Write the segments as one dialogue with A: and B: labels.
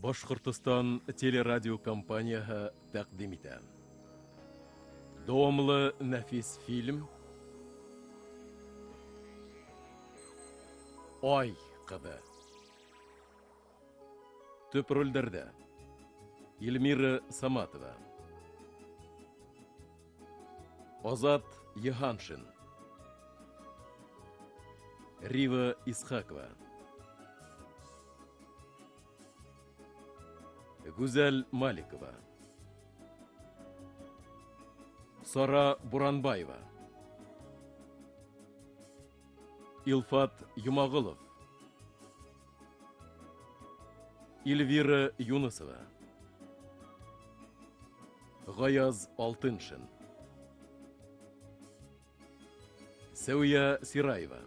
A: Башҡортостан телерадиокомпанияһы тәҡдим итә. Дауамлы нәфис фильм Ай ҡыҙы. Төп ролдәрҙә Эльмира Саматова, Азат Йыһаншин, Рива Исхакова, Гүзәл Маликова, Сара Буранбаева, Илфат Юмағолов, Эльвира Юнысова, Ғаяз Алтыншин, Сәүиә Сираева,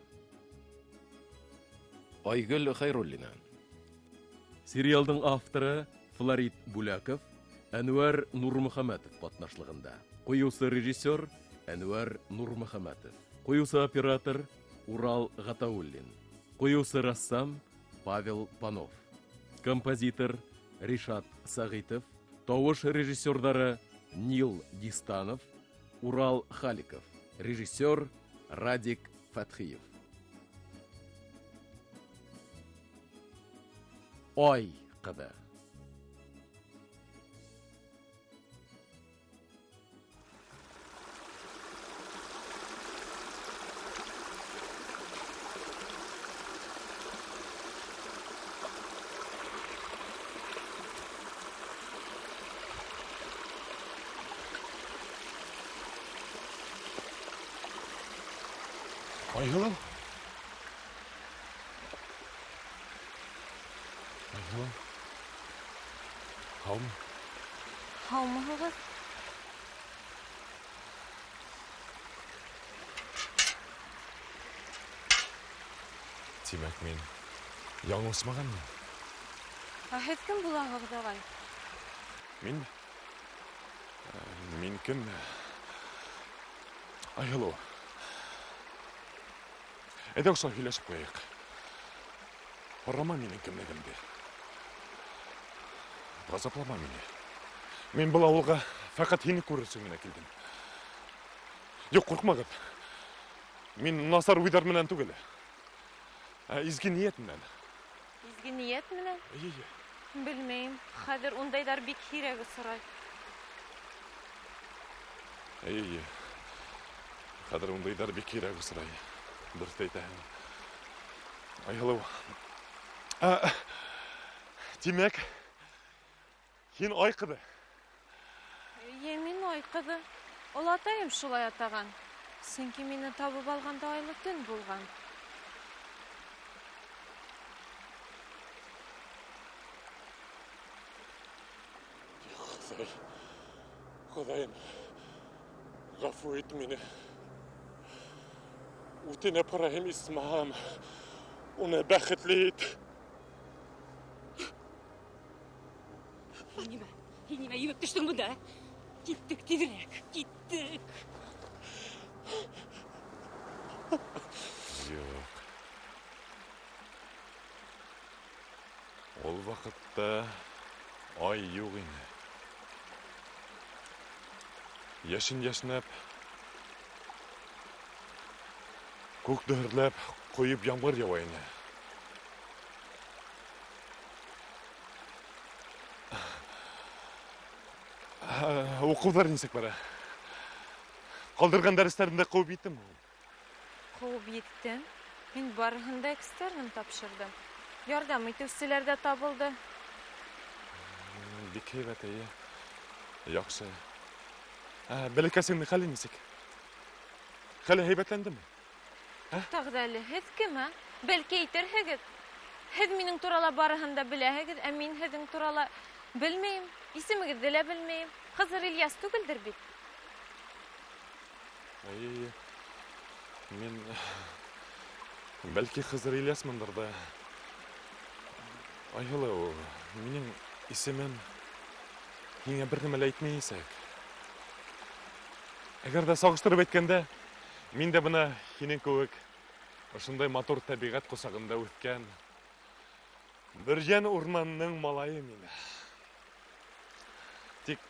A: Айгөл Хәйруллина. Сериалдың авторы Флорид Бүләков, Әнүәр Нурмөхәмәтов ҡатнашлығында. Ҡуйыусы режиссер Әнүәр Нурмөхәмәтов. Ҡуйыусы оператор Урал Ғатауллин. Ҡуйыусы рәссам Павел Панов. Композитор Ришат Сәғитов. Тауыш режиссерҙары Нил Дистанов, Урал Халиков. Режиссер Радик Фәтхиев. Ай ҡыҙы.
B: Айһылыу. Айһылыу. Һаумы?
C: Һаумыһығыҙ?
B: Тимәк, мин яңылышмағанмын.
C: Ә һеҙ кем булаһығыҙ, ағай?
B: Мин? Мин кем? Айһылыу. Әйҙә ошолай һөйләшеп ҡуяйыҡ. Һорама минең кемлегемде. Ғазаплама мине. Мин был ауылға фәҡәт һине күрер өсөн генә килдем. Юҡ, ҡурҡмағыҙ. Мин насар уйҙар менән түгел, ә изге ниәт менән.
C: Изге ниәт менән?
B: Эйе, эйе.
C: Белмәйем. Хәҙер ундайҙар бик һирәк осрай.
B: Эйе, эйе. Хәҙер ундайҙар бик һирәк осрай. Дөрөҫ әйтәһең. Айһылыу. Ә, тимәк, һин ай ҡыҙы.
C: Эйе, мин ай ҡыҙы. Олатайым шулай атаған. Сөнки мине табып алғанда айлы төн булған.
B: Хоҙай, Хоҙайым, ғәфү ит мине. Үтенеп һорайым, исмаһам, уны бәхетле ит.
D: Һин нимә? Һин нимә ебеп төштөң бында? Киттек тиҙерәк, киттек.
B: Юҡ. Ул ваҡытта ай юҡ ине. Йәшен йәшнәп, күк дөһөрләп, ҡойоп ямғыр яуа ине. Уҡыуҙар нисек бара? Ҡалдырған дәрестәреңде ҡыуып еттеңме?
C: Ҡыуып еттем. Мин барыһын да экстерном тапшырҙым. Ярҙам итеүселәр ҙә табылды.
B: Бик һәйбәт, эйе. Яҡшы. Бәләкәсеңдең хәле нисек? Хәле һәйбәтләндеме? Ә?
C: Тағы да әле һеҙ кем, ә? Бәлки әйтерһегеҙ. Һеҙ минең турала барыһын да беләһегеҙ, ә мин һеҙҙең турала белмәйем. Исемегеҙҙе лә белмәйем. Хызыр Ильяс түгелдер бит?
B: Эйе, эйе. Мин бәлки Хызыр Ильясмындыр ҙа. Айһылыу, минең исемем һиңә бер нәмә лә әйтмәйәсәк. Әгәр ҙә сағыштырып әйткәндә, мин дә бына һинең кеүек ошондай матур тәбиғәт ҡосағында үҫкән Бөрйән урманының малайы мин. Тик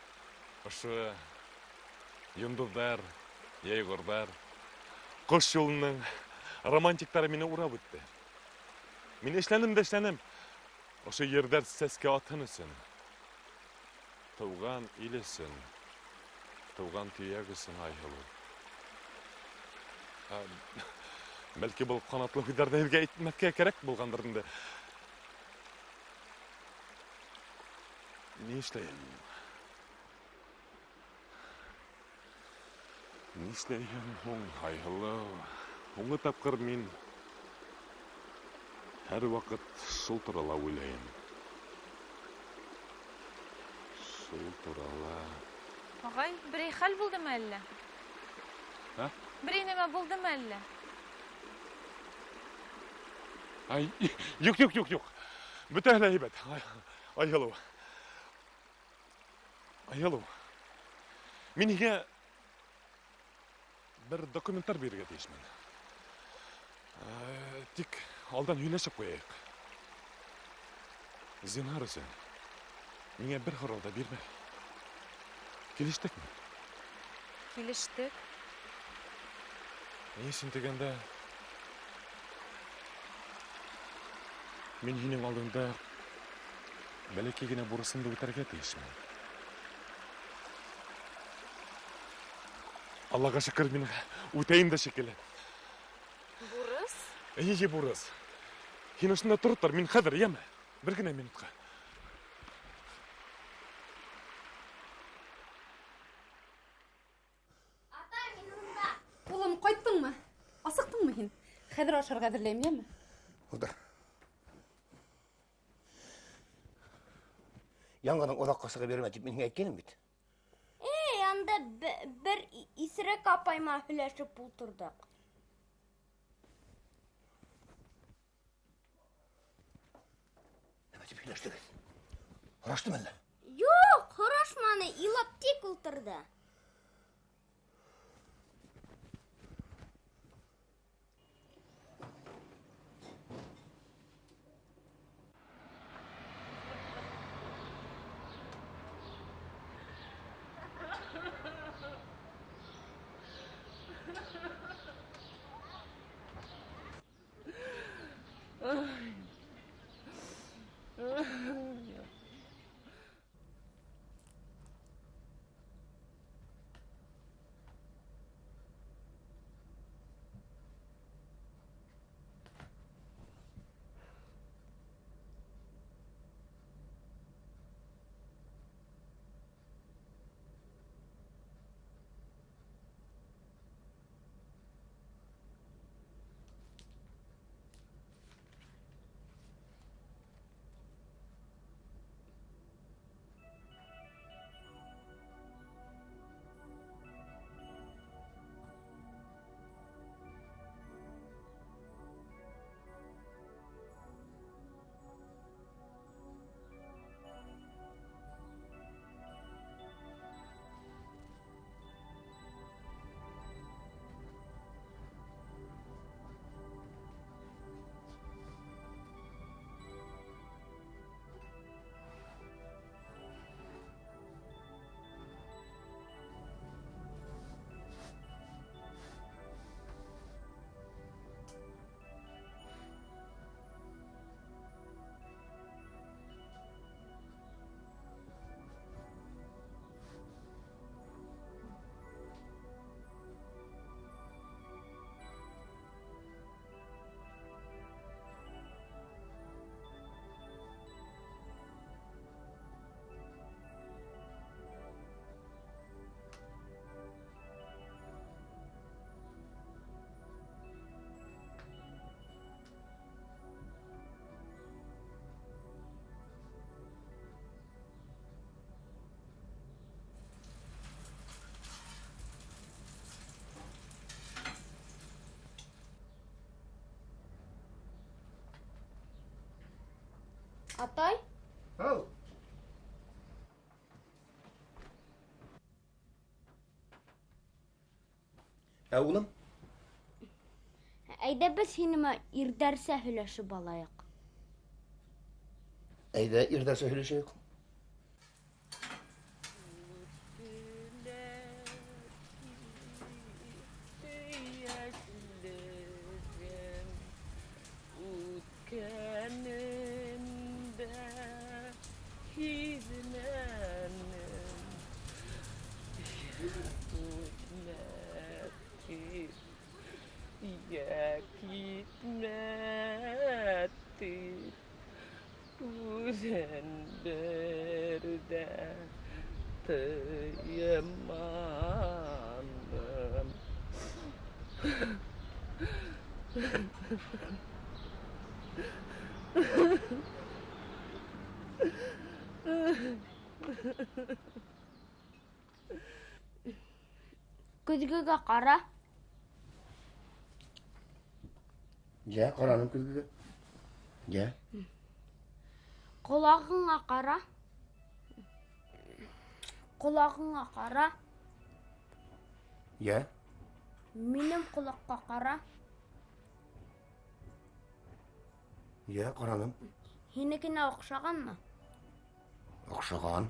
B: ошо йондоҙҙар, йәйғорҙар, ҡош юлының романтиктары мине урап үтте. Мин эшләнем дә эшләнем. Ошо ерҙәр сәскә атһын өсөн, тыуған ил өсөн, тыуған төйәк өсөн, Айһылыу. Бәлки был ҡанатлы һүҙҙәрҙе һеҙгә әйтмәҫкә кәрәк булғандыр инде. Ни эшләйем? Ни эшләйем һуң, Айһылыу? Һуңғы тапҡыр мин һәр ваҡыт шул турала уйлайым. Шул турала.
C: Ағай, берәй хәл булдымы әллә?
B: Ә?
C: Берәй нәмә булдымы әллә?
B: Ай, юҡ, юҡ, юҡ, юҡ. Бөтәһе лә һәйбәт. Айһылыу. Айһылыу. Мин һиңә бер документтар бирергә тейешмен. Тик алдан һөйләшеп ҡуяйыҡ. Зинһар өсөн миңә бер һорау ҙа бирмә. Килештекме?
C: Килештек.
B: Ни өсөн тигәндә, мин һинең алдыңда бәләкәй генә бурысымды үтәргә тейешмен. Аллаға шөкөр, мин үтәйем дә шикелле.
C: Бурыс?
B: Эйе, бурыс. Һин ошонда тороп тор, мин хәҙер, йәме? Бер генә минутҡа.
E: Атай, мин унда.
D: Улым, ҡайттыңмы? Асыҡтыңмы һин? Хәҙер ашарға әҙерләйем, йәме?
F: Ултыр. Яңғының оҙаҡҡа сығып йөрөмә тип мин һиңә әйткәнем бит.
E: Эй, анда бер иҫерек апайыма һөйләшеп ултырҙыҡ.
F: Нимә тип һөйләштегеҙ? Һораштымы әллә?
E: Юҡ, һорашманы, илап тик ултырҙы. Атай?
F: Ау. Ә, улым?
E: Әйҙә беҙ һинең менән ирҙәрсә һөйләшеп алайыҡ.
F: Әйҙә, ирҙәрсә һөйләшәйек.
E: Көҙгөгә ҡара.
F: Йә, ҡараным көҙгөгә. Йә.
E: Ҡолағыңа ҡара. Ҡолағыңа ҡара.
F: Йә.
E: Минең ҡолаҡҡа ҡара.
F: Йә, ҡараным.
E: Һинекенә оҡшағанмы?
F: Оҡшаған.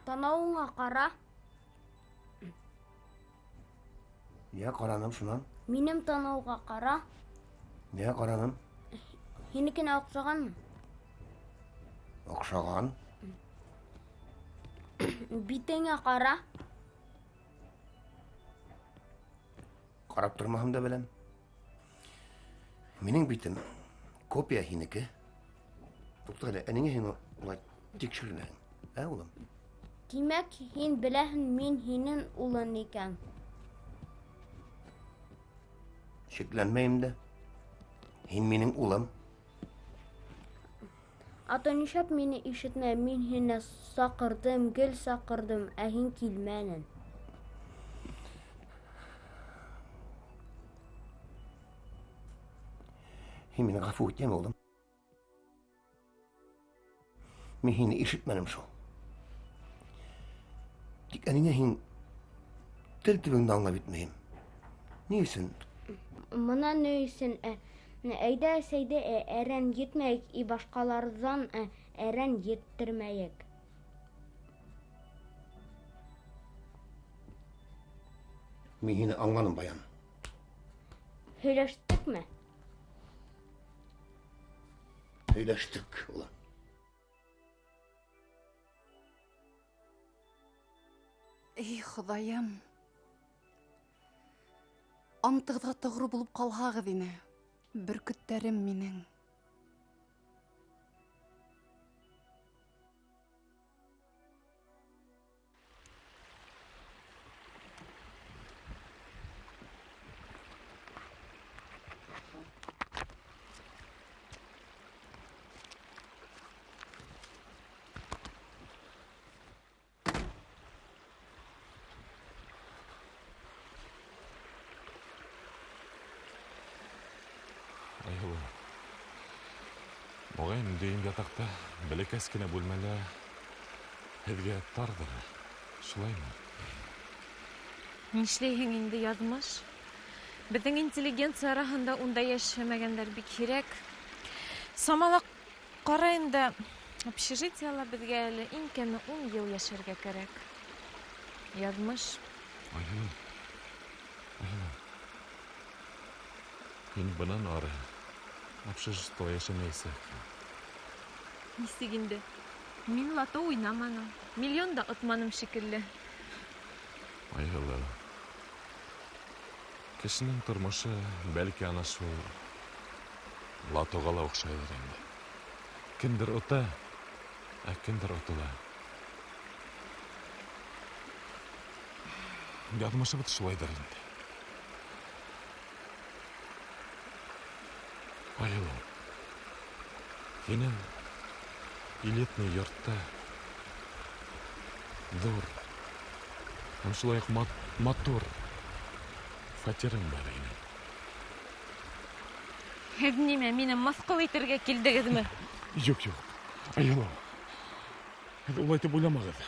E: Танауыңа ҡара.
F: Йә, ҡараным шунан.
E: Минең танауға ҡара.
F: Йә, ҡараным.
E: Һинекенә оҡшағанмы?
F: Оҡшаған.
E: Битеңә ҡара.
F: Ҡарап тормаһам да беләм. Минең битем копия һинеке. Туҡта әле, ә ниңә һин улай тикшеренәһең, ә, улым?
E: Тимәк, һин беләһең, мин һинең улың икән.
F: Шикләнмәйем дә. Һин минең улым.
E: Ата, нишләп мине ишетмәй? Мин һине саҡырҙым, гел саҡырҙым, ә һин килмәнең.
F: Һин мине ғәфү ит, йәме, улым? Мин һине ишетмәнем шул. Тик ә ниңә һин тел төбөңдө аңлап етмәйем? Ни өсөн?
E: Мына ни өсөн? Әйҙә, әсәйҙе әрән етмәйек, и башҡаларҙан әрән еттермәйек.
F: Мин һине аңланым, Баян.
E: Һөйләштекме?
F: Һөйләштек, улым.
D: Эй, Хоҙайым! Антығыҙға тоғро булып ҡалһағыҙ ине, бөркөттәрем минең.
B: Моғайын дөйөм ятаҡта бәләкәс кенә бүлмәлә һеҙгә тарҙыр, шулаймы?
C: Нишләйһең инде, яҙмыш? Беҙҙең интеллигенция араһында унда йәшәмәгәндәр бик һирәк. Самала ҡарайым да, общежитиела беҙгә әле иң кәме 10 йыл йәшәргә кәрәк. Яҙмыш.
B: Айһылыу, Айһылыу. Һин бынан ары общежитиела йәшәмәйәсәкһең.
C: Нисек инде? Мин лото уйнаманым, миллион да отманым шикелле.
B: Айһылыу, кешенең тормошо бәлки ана шул лотоға ла оҡшайҙыр инде. Кемдер ота, ә кемдер отола. Яҙмышыбыҙ шулайҙыр инде. Айһылыу, һинең элитный йортта ҙур һәм шулай уҡ матур фатирың бар ине.
C: Һеҙ нимә, мине мыҫҡыл итергә килдегеҙме?
B: Юҡ, юҡ, Айһылыу, һеҙ улай тип уйламағыҙ.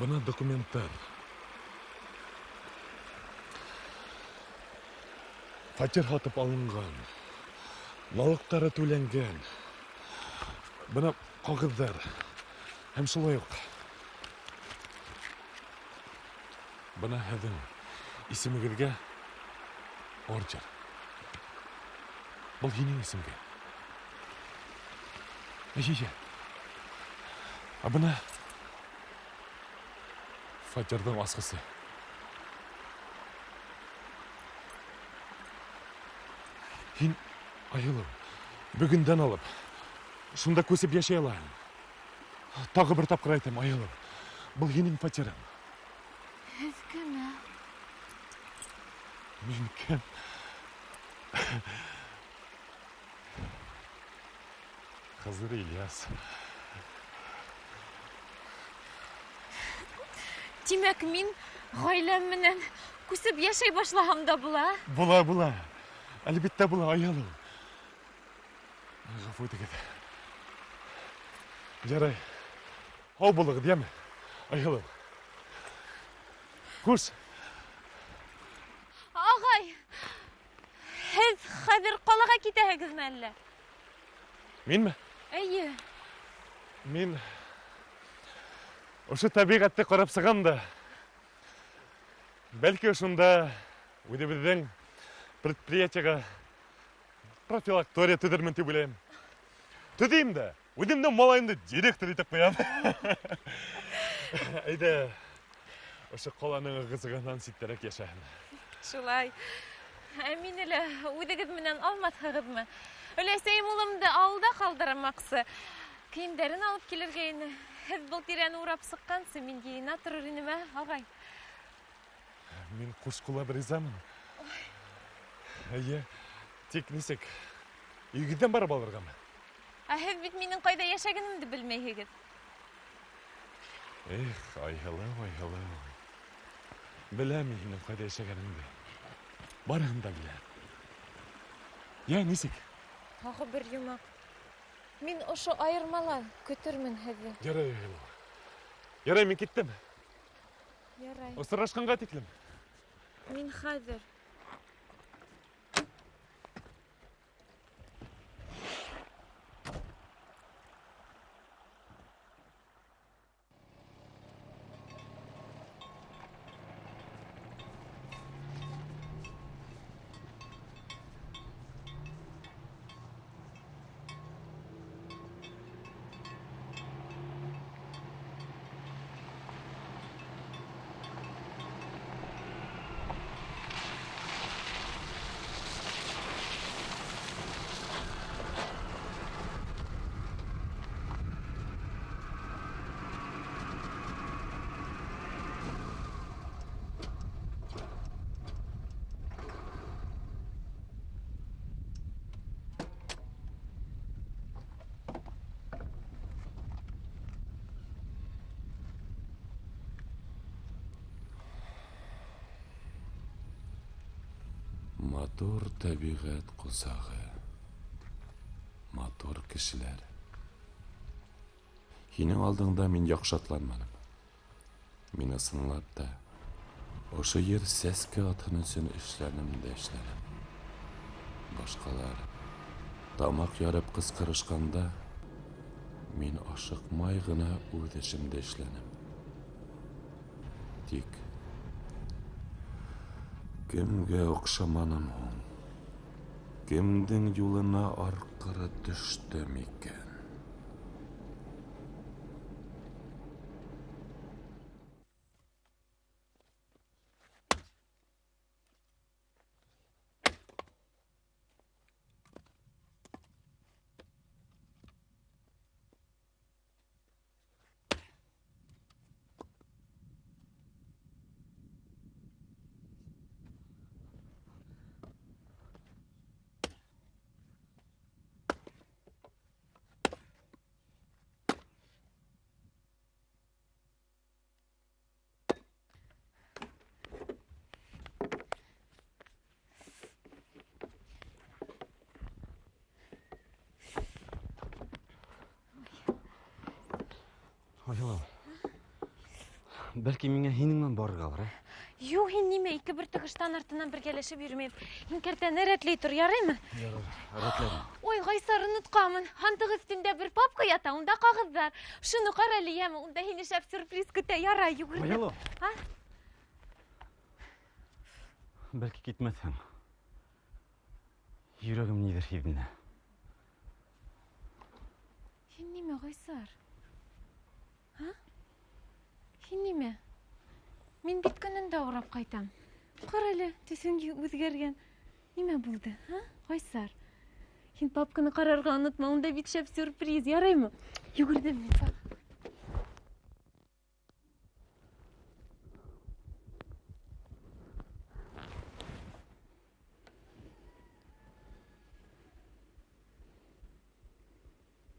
B: Бына документтар. Фатир һатып алынған. Налогтары түләнгән. Бына ҡағыҙҙар. Һәм шулай уҡ. Бына һеҙҙең исемегеҙгә ордер. Был һинең исемгә. Эйе. Ә бына фатирҙың асҡысы. Һин, Айһылыу, бөгөндән алып, шунда күсеп йәшәй алаһың. Тағы бер тапҡыр әйтәм, Айһылыу, был һинең фатирың.
C: Һеҙ кем, ә?
B: Мин кем? Хызыр Ильяс.
C: Тимәк, мин ғаиләм менән күсеп йәшәй башлаһам да була?
B: Була, була. Әлбиттә була, Айһылыу. Ғәфү итегеҙ. Ярай. Һау булығыҙ, йәме? Айһылыу. Хуш.
C: Ағай, һеҙ хәҙер ҡалаға китәһегеҙме әллә?
B: Минме?
C: Эйе.
B: Мин ошо тәбиғәтте ҡарап сығам да, бәлки ошонда үҙебеҙҙең предприятиеға профилактория төҙөрмөн тип уйлайым. Төҙөйөм дә, үҙемдең малайымды директор итеп ҡуям. Әйҙә, ошо ҡаланың ығы-зығыһынан ситтәрәк йәшәһен.
C: Шулай. Ә мине лә үҙегеҙ менән алмаҫһығыҙмы? Өләсәйем улымды ауылда ҡалдырмаҡсы. Кейемдәрен алып килергә ине. Һеҙ был тирәне урап сыҡҡансы, мин йыйына торор инем, ә, ағай?
B: Мин ҡуш ҡуллап ризамын. Эйе, тик нисек? Өйөгөҙҙән барып алырғамы?
C: Ә һеҙ бит минең ҡайҙа йәшәгәнемде белмәйһегеҙ.
B: Эх, Айһылыу, Айһылыу. Беләм мин һинең ҡайҙа йәшәгәнеңде. Барыһын да беләм. Йә, нисек?
C: Тағы бер йомаҡ. Мин ошо айырмала көтөрмөн һеҙҙе.
B: Ярай, Айһылыу. Ярай, мин киттем.
C: Ярай.
B: Осрашҡанға тиклем.
C: Мин хәҙер.
A: Матур тәбиғәт ҡосағы, матур кешеләр. Һинең алдыңда мин яҡшы атланманым. Мин ысынлап та ошо ер сәскә атһын өсөн эшләнем дә эшләнем. Башҡалар тамаҡ ярып ҡысҡырышҡанда, мин ашыҡмай ғына үҙ эшемде эшләнем. Тик кемгә оҡшаманым һуң? Кемдең юлына арҡыры төштөм икән?
G: Айһылыу, бәлки миңә һинең менән барырғалыр, ә?
C: Юҡ, һин нимә, ике бөртөк ыштан артынан бергәләшеп йөрөмәйбеҙ. Һин кәртәне рәтләй тор, яраймы?
G: Ярар, рәтләйем.
C: Ой, Ғайсар, онотҡанмын. Һандыҡ өҫтөндә бер папка ята, унда ҡағыҙҙар. Шуны ҡара әле, йәме, унда һине шәп сюрприз көтә. Ярай, йүгерҙем.
G: Айылу.
C: А?
G: Бәлки китмәҫһең. Йөрәгем ниҙер һиҙенә.
C: Һин нимә, Ғайсар? А? Һин нимә? Мин бит көнөндә урап ҡайтам. Ҡара әле, төҫөң үҙгәргән. Нимә булды, а? Ғайсар? Һин папканы ҡарарға онотма, унда бик шәп сюрприз, яраймы? Йүгерҙем мин саҡ.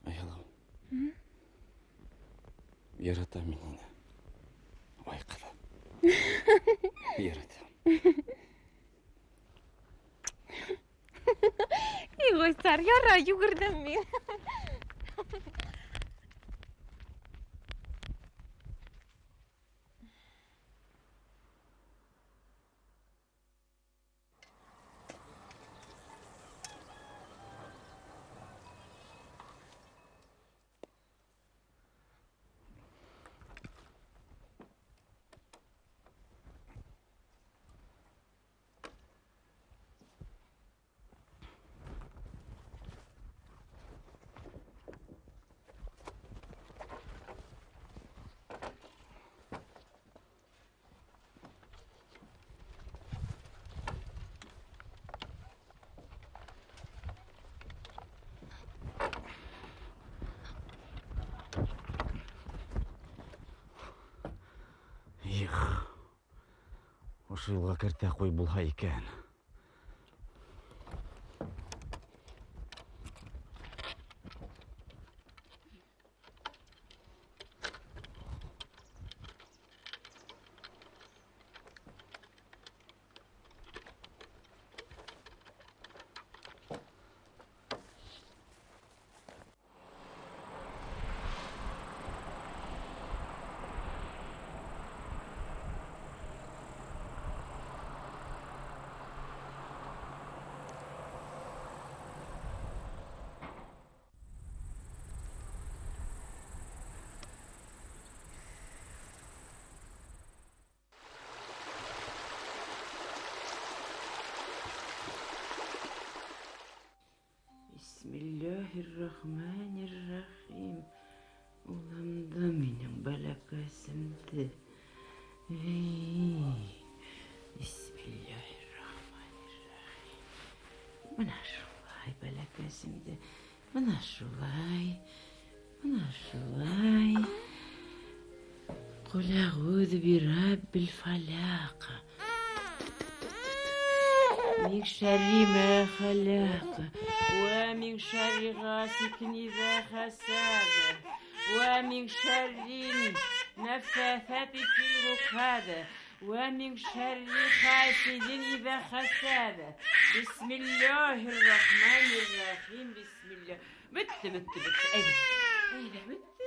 G: Айылу. Яратам мин һине. Ай, ҡыҙым. Яратам.
C: Эй, Ғайсар, ярай, йүгерҙем мин.
G: Их, ошо юлға кәртә ҡуй булһа икән.
H: Бисмиллаһир-рахманир-рахим. Улымды минең бәләкәсемде. Эй, бисмиллаһир-рахманир-рахим. Бына шулай бәләкәсемде. Бына шулай. Бына шулай. Ҡул әғүҙү бираббил фалаҡ. Мин шәрри мә хәләҡ. Вә мин шәрри ғасиқин иҙә хәсәд. Вә мин шәрри нәффәҫәти фил ғуҡәд. Вә мин шәрри хасидин иҙә хәсәд. Бисмиллаһир-рахманир-рахим. Бисмилла. Бөттө, бөттө, бөттө. Әйҙә, әйҙә, бөттө.